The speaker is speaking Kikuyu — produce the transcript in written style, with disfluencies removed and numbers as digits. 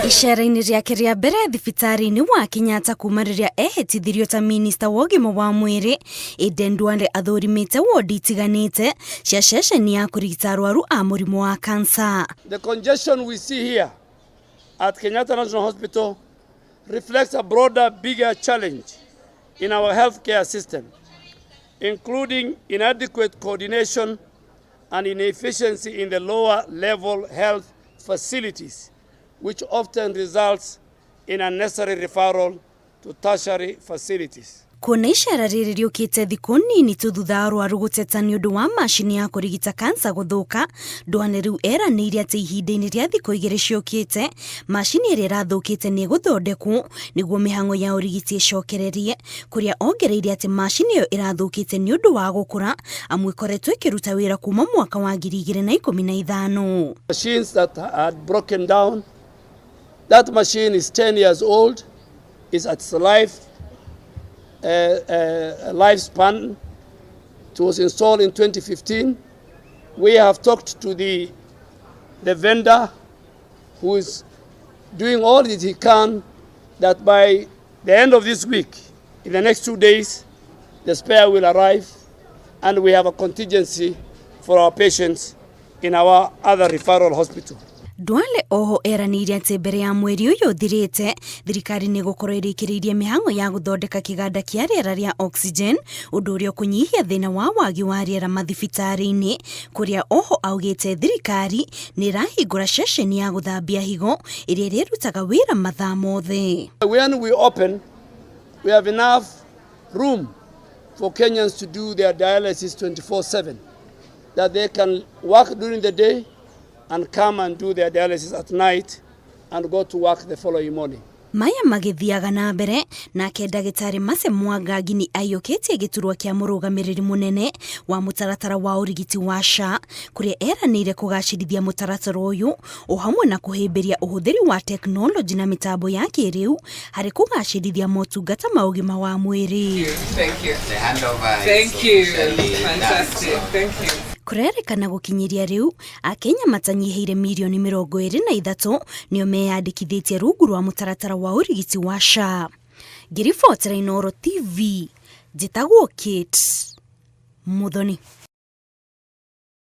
Icera-inĩ rĩake rĩa mbere thibitarĩ-inĩ wa Kenyatta kuma rĩrĩa ehĩtithirio ta minista wa ũgima wa mwĩrĩ, Aden Duale athũrimĩte wodi itiganĩte cia ceceni ya kũrigita arwaru a mũrimũ wa kansa. The congestion we see here at Kenyatta National Hospital reflects a broader, bigger challenge in our healthcare system, including inadequate coordination and inefficiency in the lower level health facilities, which often results in unnecessary referral to tertiary facilities. Kuona icera rĩrĩ rĩũkĩte thikũ nini tu thutha wa arwaru gũteta nĩ ũndũ wa macini ya kũrigita kansa gũthũka, Duale rĩu eranĩire atĩ ihinda-inĩ rĩa thikũ 2 ciũkĩte macini ĩrĩa ĩrathũkĩte nĩ ĩgũthondekwo nĩguo mĩhang'o ya ũrigiti ĩcokererie, kũrĩa ongereire atĩ macini ĩyo ĩrathũkĩte nĩ ũndũ wa gũkũra amu ĩkoretwo ĩkĩruta wĩra kuma mwaka wa 2015. Machines that had broken down, that machine is 10 years old, is at its lifespan. It was installed in 2015. We have talked to the vendor who is doing all that he can that by the end of this week, in the next 2 days, the spare will arrive and we have a contingency for our patients in our other referral hospital. Duale oho eranĩire atĩ mbere ya mweri ũyũ ũthirĩte thirikari nĩ ĩgũkorwo ĩrĩkĩrĩirie mĩhang'o ya gũthondeka kĩganda kĩa rĩera rĩa oxygen, ũndũ ũrĩa ũkũnyihia thĩna wa wagi wa rĩera mathibitarĩ-inĩ, kũrĩa oho augĩte thirikari nĩ ĩrahingũra ceceni ya gũthambia higo ĩrĩa ĩrĩrutaga wĩra mathaa mothe. When we open, we have enough room for Kenyans to do their dialysis 24/7, that they can work during the day and come and do their dialysis at night and go to work the following morning. Maya magĩthiaga na mbere nake ndagĩtarĩ Mercy Mwangangi nĩ aiyũkĩtie gĩturwa kĩa mũrũgamĩrĩri mũnene wa mũtaratara wa ũrigiti wa SHA, kũrĩa eranĩire kũgacĩrithia mũtaratara ũyũ o hamwe na kũhĩmbĩria ũhũthĩri wa tekinoronjĩ na mĩtambo ya kĩrĩu harĩ kũgacĩrithia motungata ma ũgima wa mwĩrĩ. Thank you. The handover is Thank you. officially done. Fantastic. Thank you. Kũrerĩkana gũkinyĩria rĩu Akenya matanyihĩire mirioni 23 nĩo meyandĩkithĩtie rungu rwa mũtaratara wa ũrigiti wa SHA. Ngĩribotera Inooro TV, njĩtagwo Kate Muthoni.